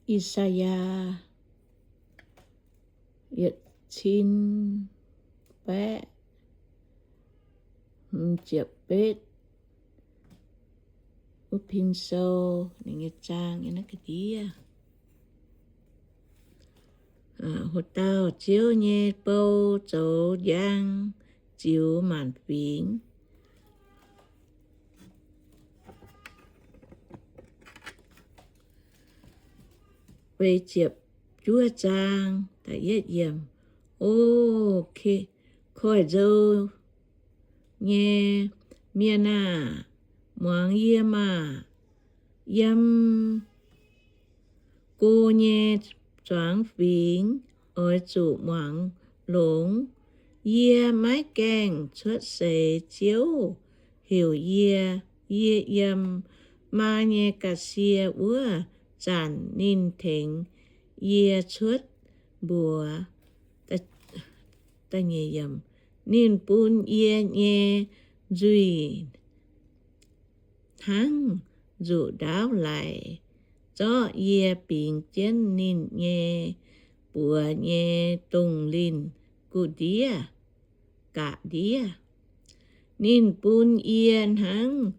I^saa^yaa yietc cin baeqv hmz ziepc betv wuov pin sou, ninh nyei zaang yiem naaiv ga'ndiev. Haaix dauh Ziouv nyei bou zoux njang ziux maanc fingx. Feix ziepc juov zaang, da'yietv yiemc. O koiv-nzou nyei mienh aah! Muangx yie maah! Yiem go nyei zuangx fingx oix zuqc muangx longx. Yie maiv gaengh cuotv seix, Ziouv heuc yie. Yie yiem maa nyei ga'sie wuov zanc, ninh tengx yie cuotv mbuox. Ninh bun yie nyei nzuih hnangv nzuqc ndaauv laic, zorqv yie bingx jienv ninh nyei buoz nyei dongh linh gu'ndiev ga'ndiev. Ninh bun yie hnangv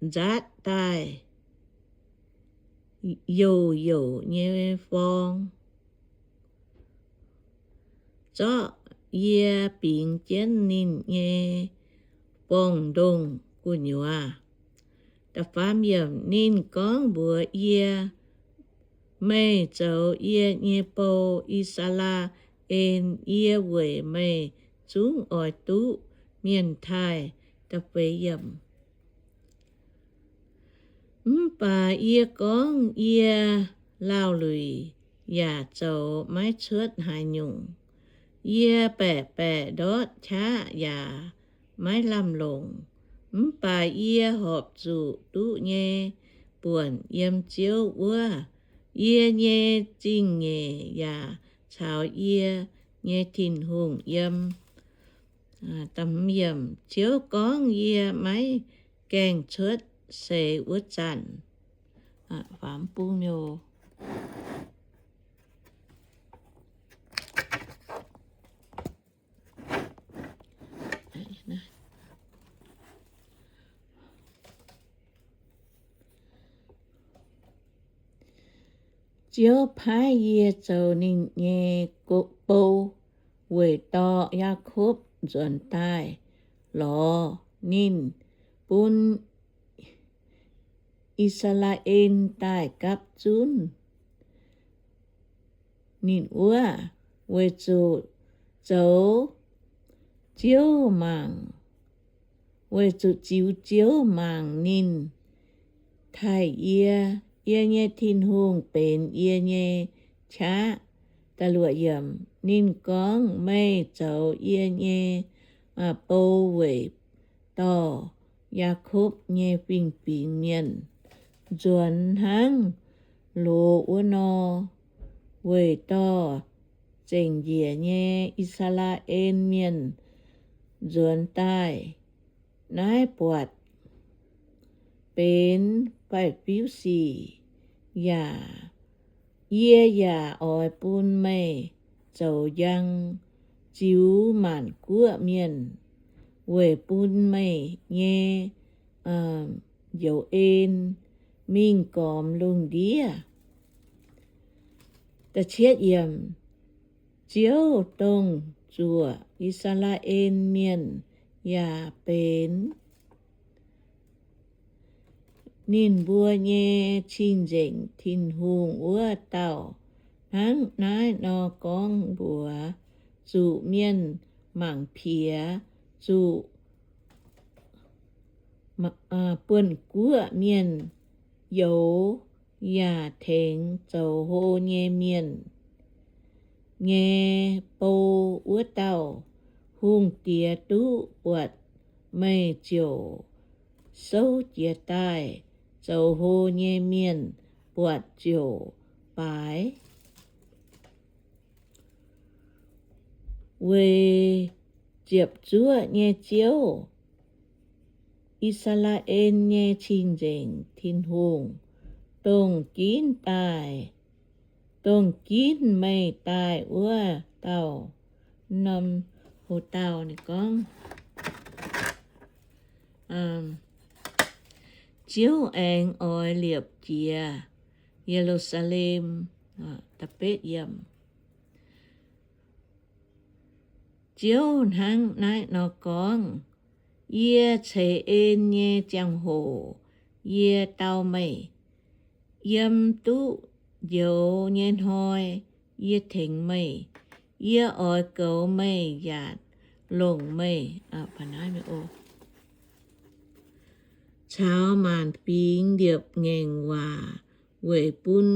nzaatv daaih youc youc nyei forng, zorqv yie bingx jienv ninh nyei forng-ndongh gu'nyuoz. Ninh gorngv mbuox yie, Meih zoux yie nyei bou, I^saa^laa^en. Yie weic meih zungv oix duqv mienh taaih. Mv baac yie gorngv, Yie laauh luic yaac zoux maiv cuotv haaix nyungc. Yie baeqc baeqc ndortv qaqv yaac maiv lamh longc. Mv baac yie horpc zuqc duqv nyei buonc yiem Ziouv wuov. Yie nyei zingh nyeic yaac caux yie nyei Tin-Hungh yiem. Ziouv gorngv yie maiv gaengh cuotv seix wuov zanc, Ziouv paaiv yie zoux ninh nyei bou weic dorh Yaakopv nzuonx daaih lorz ninh, bun I^saa^laa^en daaih gapv zunv ninh wuov, weic zuqc zoux Ziouv mangc, weic zuqc ziux Ziouv mangc ninh taaih yie. Yie nyei Tin-Hungh benx yie nyei qaqv. Ninh gorngv, Meih zoux yie nyei bou weic dorh Yaakopv nyei fingx-fingx mienh, nzuonx hnangv loz wuov nor, weic dorh zengc njiec nyei I^saa^laa^en Mienh nzuonx daaih. Naaiv buatc benx faix-fiuv sic, yaac yie yaac oix bun meih zoux njang ziux maanc guoqv mienh, weic bun meih nyei njoux en mingh gormx lungh ndiev. Ziouv, dongh zuoqc I^saa^laa^en Mienh yaac benx ninh mbuo nyei Cing-Nzengc Tin-Hungh wuov dauh hnangv naaiv nor gorngv mbuox zuqc mienh mangc piex, zuqc buonc guoqv mienh youx, yaac tengx zoux hlo nyei mienh nyei bou wuov dauh hungh diex duqv buatc meih ziouc souv jiez daaih, zoux hlo nyei mienh buatc ziouc baaix. Weic ziepc zuoqv nyei Ziouv, I^saa^laa^en nyei Cing-Nzengc Tin-Hungh, dongh ginv daaih Dongh ginv meih daaih wuov dauh, norm hoc dauh ninh gorngv, Ziouv aengx oix liepc jiez Ye^lu^saa^lem. Ziouv hnangv naaiv nor gorngv, Yie ceix en nyei ziangh hoc yie dau meih. Yiem duqv njoux nyei hnoi yie tengx meih. Yie oix goux meih yaac longc meih caux maanc fingx liepc ngaengc waac weic bun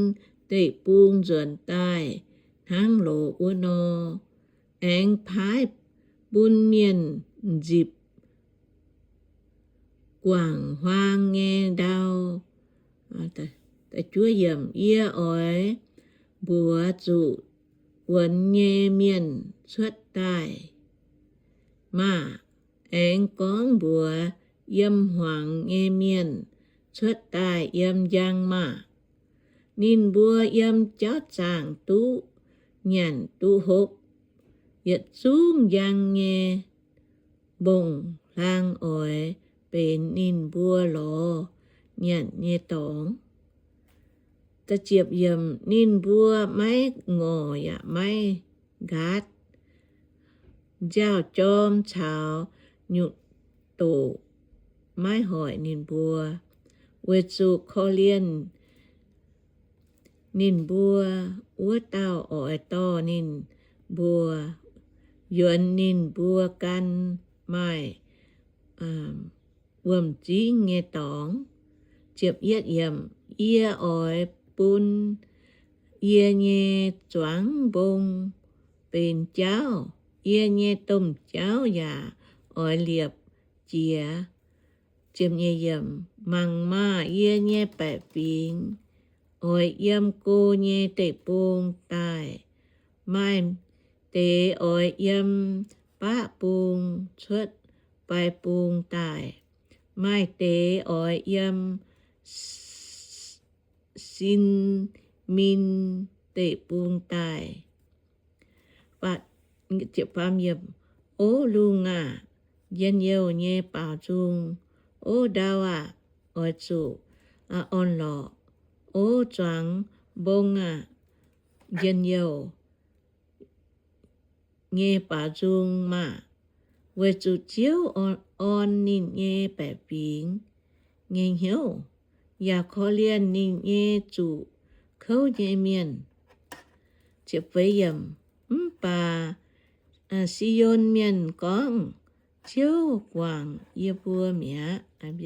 deic-bung nzuonx daaih hnangv loz wuov nor. Aengx paaiv bun mienh nzipc guangc huaang nyei ndau. Yie oix mbuox zuqc wuonx nyei mienh cuotv daaih maah! Aengx gorngv mbuox yiem hmuangx nyei mienh cuotv daaih yiem njang maah! Ninh mbuo yiem jauv zaangc duqv nyanc duqv hopv. Yietc zungv njang nyei mbong-hlang oix benx ninh mbuo lorz nyanc nyei dorngx. Ninh mbuo maiv ngorc yaac maiv nqaatv. Nziaaux-jorm caux nyutc doqc maiv hoic ninh mbuo, weic zuqc korv-lienh ninh mbuo wuov dauh oix dorh ninh mbuo, yuonx ninh mbuo gan maaih wuom-zingv nyei dorngx. Yie oix bun yie nyei zuangx mbong benx jauv, yie nyei domh jauv yaac oix liepc jiez. Mangc maah! Yie nyei baeqc fingx oix yiem go nyei deic-bung daaih. Maaih deix oix yiem baqv bung cuotv fai bung daaih. Maaih deix oix yiem Sin^min Deic-Bung daaih. O lungh aah! Njien-youh nyei baaux nzung. O ndau aah! Oix zuqc orn-lorqc. O zuangx mbong aah! Njien-youh nyei baaux nzung maah! Weic zuqc Ziouv orn ninh nyei baeqc fingx nyei hnyouv, yaac korv-lienh ninh nyei zuqc kouv nyei mienh. Mv baac Si^on Mienh gorngv, Ziouv guangc yie mbuo mi'aqv.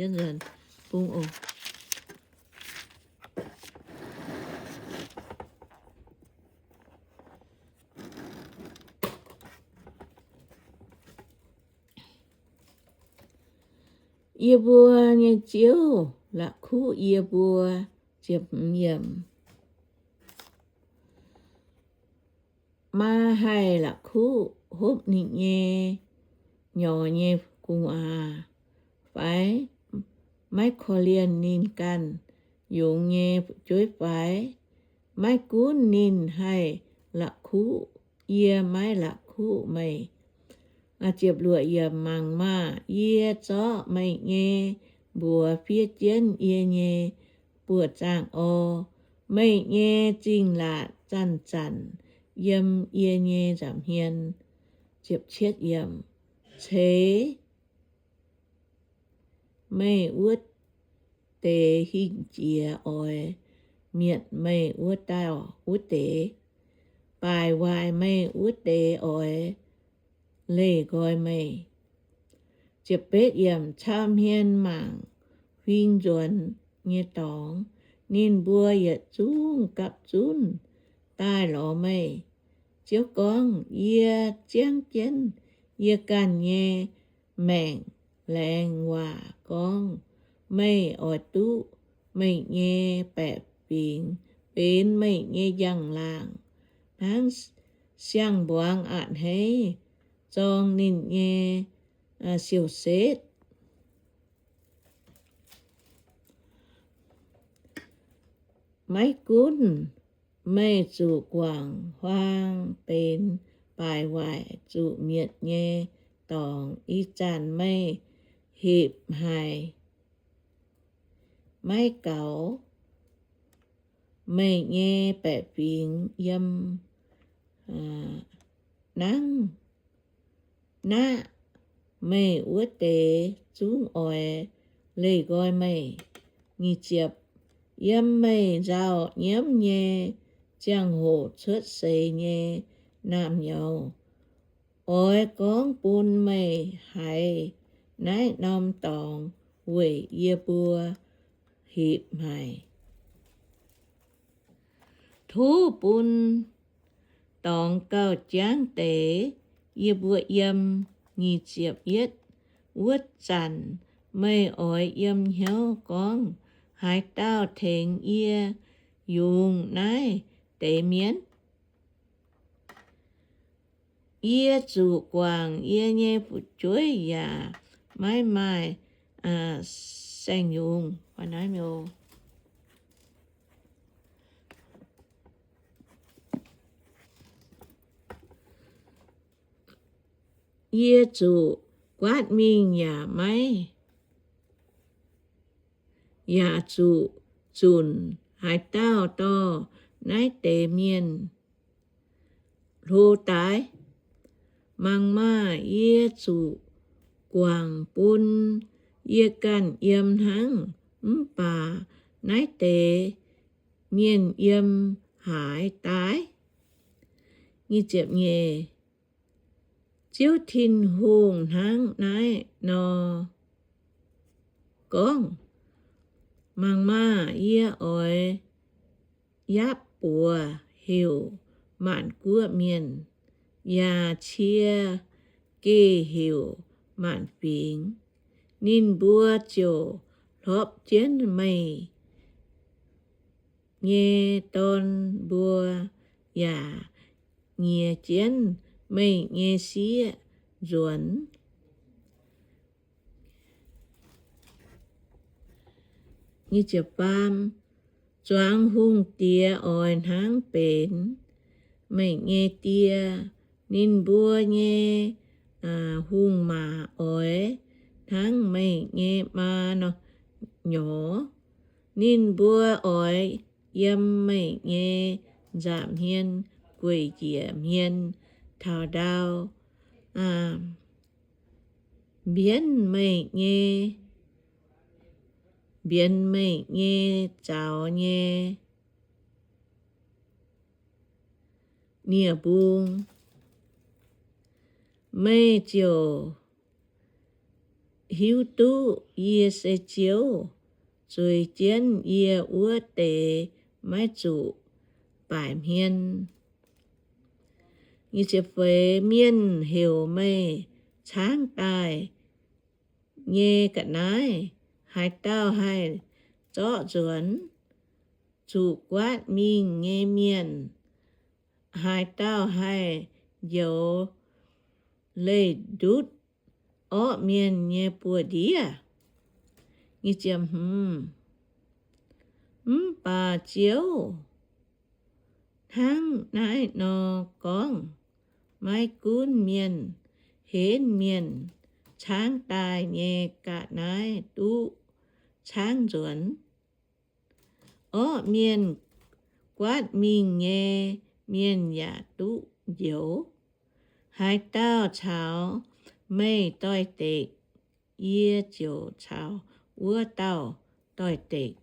Yie mbuo nyei Ziouv la'kuqv yie mbuo. Maa haih la'kuqv hopv ninh nyei nyorx nyei gu'nguaaz fai? Maiv korv-lienh ninh ganh yungz nyei fu'jueiv fai? Maiv gunv ninh haih la'kuqv yie, maiv la'kuqv meih. Mangc maah! Yie zorqv meih nyei mbuox fiev jienv yie nyei buoz-zaangv orv. Meih nyei zingh-laatc zanc-zanc yiem yie nyei nza'hmien. Ceix meih wuov deix hingh jiex oix mietc meih wuov dauh wuov deix. Baaic waaic meih wuov deix oix leih nqoi meih. Cau hmien mangc huing nzuonx nyei dorngx, ninh mbuo yietc zungv gapv zunv daaih lorz meih. Ziouv gorngv, Yie ziangv jienv yie ganh nyei maengc laengz waac gorngv, meih oix duqv meih nyei baeqc fingx benx meih nyei njang-laangc, hnangv siang-mbuangz a'hneiv zorng ninh nyei siou-setv. Maiv gunv Meih zuqc guangc huaang benx baaic waaic zuqc mietc nyei dorngx. Ih zanc meih hepc haic maiv gaux meih nyei baeqc fingx yiem nangv naqv. Meih wuov deix zungv oix leih nqoi meih. Yiem meih nzauh nyiemv nyei ziangh hoc cuotv seix nyei naamh nyouz, oix gorngv bun meih haiz naaiv norm dorngx weic yie mbuo hepc haic. Tov bun dorngx gauh jangv deix yie mbuo yiem. Nyic ziepc yietv. Wuov zanc meih oix yiem hnyouv gorngv, haaix dauh tengx yie yungz naaiv deix mienh? Yie zuqc guangc yie nyei fu'jueiv yaac maiv maaih saeng-yungz. Yie zuqc guaatv mingh yaac maiv, yaac zuqc zunc haaix dauh dorh naaiv deix mienh hlo daaih. Mangc maah! Yie zuqc guangc bun yie ganh yiem hnangv, mv baac naaiv deix mienh yiem haaix daaih? Ziouv Tin-Hungh hnangv naaiv nor gorngv, Mangc maah! Yie oix yaapv buoz heuc maanc guoqv mienh, yaac cie geh heuc maanc fingx. Ninh mbuo ziouc hlorpv jienv meih nyei dorn mbuo yaac nyiex jienv meih nyei sieqv nzuonx. Zuangx hungh diex oix hnangv benx meih nyei die. Ninh mbuo nyei hungh maac oix hnangv meih nyei maa nyorx. Ninh mbuo oix yiem meih nyei nza'hmien gueic njiec hmien taux ndau, mbienv meih nyei, mbienx meih nyei zaux nyei nie-mbung. Meih ziouc hiuv duqv yie se Ziouv. Zueiz jienv yie wuov deix maiv zuqc baeqc hmien. Mienh heuc meih caangv daaih nyei ga'naaiv, haaix dauh haih zorqv nzuonx? Zuqc guaatv mingh nyei mienh, haaix dauh haih njoux leih ndutv orqv mienh nyei buoz-ndiev? Mv baac Ziouv hnangv naaiv nor gorngv, maiv gunv mienh henv mienh caangv daaih nyei ga'naaiv duqv caangv nzuonx. Orqv mienh guaatv mingh nyei mienh yaac duqv njoux. Haaix dauh caux meih doix-dekc, yie ziouc caux wuov dauh doix-dekc.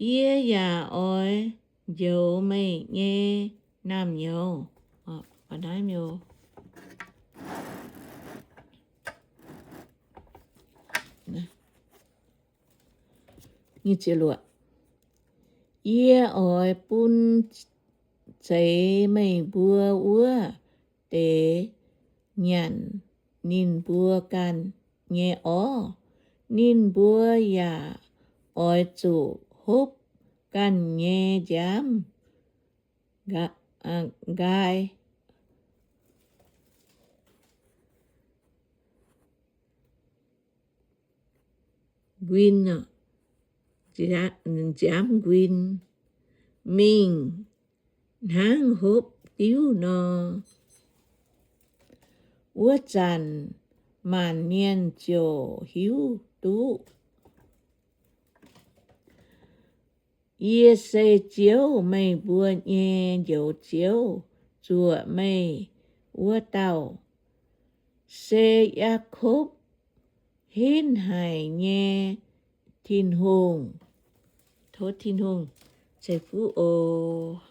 Yie yaac oix njoux meih nyei naamh nyouz. Yie oix bun zeix meih mbuo wuov deix nyanc ninh mbuo ganh nyei orv. Ninh mbuo yaac oix zuqc hopv ganh nyei nziaamv nqaai. Nquin, nziaamv nquin mingh hnangv hopv diuv nor. Wuov zanc maanc mienh ziouc hiuv duqv yie se Ziouv, meih mbuo nyei Njoux Ziouv, zuoqc meih wuov dauh, se Yaakopv henv haic nyei Tin-Hungh. Tov Tin-Hungh ceix fuqv oc.